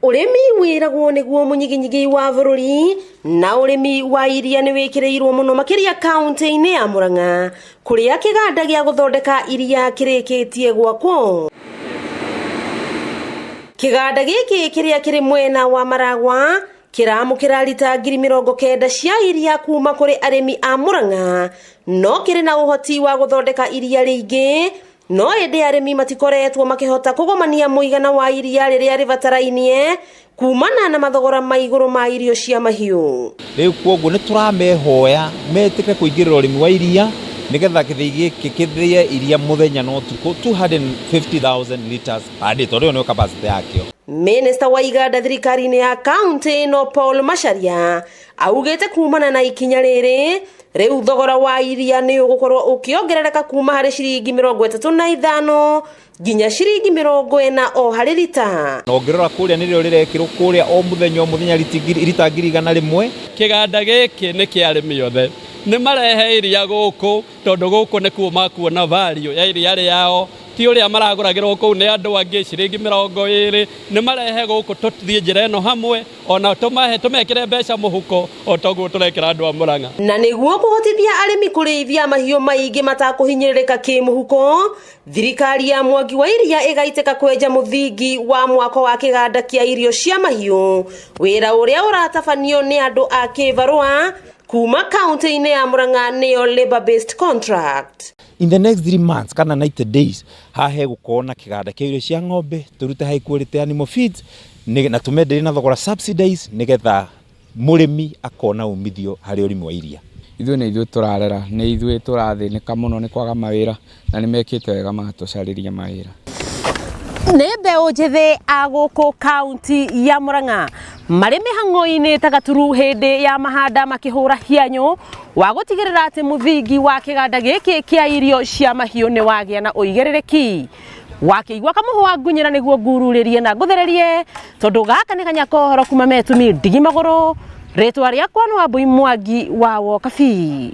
Ũrĩmi wĩragwo nĩguo mũnyiginyigi wa bũrũri na ũrĩmi wa iria nĩ wĩkĩrĩirwo mũno makĩria kaunti-inĩ ya Murang'a kũrĩa kĩganda gĩa gũthondeka iria kĩrĩkĩtie gwakwo. Kĩganda gĩkĩ kĩrĩa kĩrĩ mwena wa Maragwa kĩramũkĩra rita 90,000 cia iria kuma kũrĩ arĩmi a Murang'a, no kĩrĩ na ũhoti wa gũthondeka iria rĩingĩ, no ĩndĩ arĩmi matikoretwo makĩhota kũgomania mũigana wa iria rĩrĩa rĩbatarainie kumana na mathogora ma igũrũ ma irio cia mahiũ. Rĩu kwoguo nĩ tũramehoya metĩkĩre kũingĩrĩra ũrĩmi wa iria nĩgetha gĩthĩi gĩkĩ kĩthĩe iria mũthenya na ũtukũ 250,000 liters per day, tondũ ĩyo nĩyo capacity yakĩo. Minista wa iganda thirikari-inĩ ya kaunti ĩno Paul Macharia augĩte kumana na ikinya rĩrĩ rĩu thogora wa iria nĩ ũgũkorwo ũkĩongerereka kuma harĩ ciringi 35 nginya ciringi 40 o harĩ rita. Na ũngĩrora kũrĩa nĩrĩo rĩrekĩrwo kũrĩa o mũthenya o mũthenya rita 100,000. Kĩganda gĩkĩ nĩ kĩa arĩmi othe, nĩ marehe iria gũkũ tondũ gũkũ nĩkuo makuona value ya iria rĩao, ti ũrĩa maragũragĩrwo kũu nĩ andũ angĩ ciringi 20. Nĩ marehe gũkũ tũthiĩ njĩra ĩno hamwe, ona tũmahe tũmekĩre mbeca mũhuko o toguo tũrekĩra andũ a Murang'a. Na nĩguo kũhotithia arĩmi kũrĩithia mahiũ maingĩ matakũhinyĩrĩrĩka kĩmũhuko, thirikari ya Mwangi wa Iria ĩgaitĩka kwenja mũthingi wa mwako wa kĩganda kĩa irio cia mahiũ, wĩra ũrĩa ũratabanio nĩ andũ a kĩbarũa kuma kaunti-inĩ ya Murang'a, nĩyo labor based contract. In the next 3 months kana 90 days, haha hegũkorwo na kĩganda kĩa irio cia ng'ombe, tũrute high quality animal feeds na tũmenderie na thogora subsidize nĩgetha mũrĩmi akona umithio harĩ ũrĩmi wa iria. Ithuĩ nĩ ithuĩ tũrarera, nĩ ithuĩ tũrathĩnĩka mũno nĩ kwaga mawĩra, na nĩ mekĩte wega magatũcarĩria mawĩra. Nĩ mbeũ njĩthĩ a gũkũ kaunti ya Murang'a marĩ mĩhang'o-inĩ ta gaturu hĩndĩ ya mahanda makĩhũra hianyũ wa gũtigĩrĩra atĩ mũthingi wa kĩganda gĩkĩ kĩa irio cia mahiũ nĩ wagĩa na ũigĩrĩrĩki. Wakĩigua kamũhwa ngunyĩra nĩguo ngururĩrie na ngũthererie, tondũ gaka nĩ kanya kohoro kuma metumi ndigi magũrũ. Rĩtwa rĩakwa nĩ Wambui Mwangi wa Wokabi.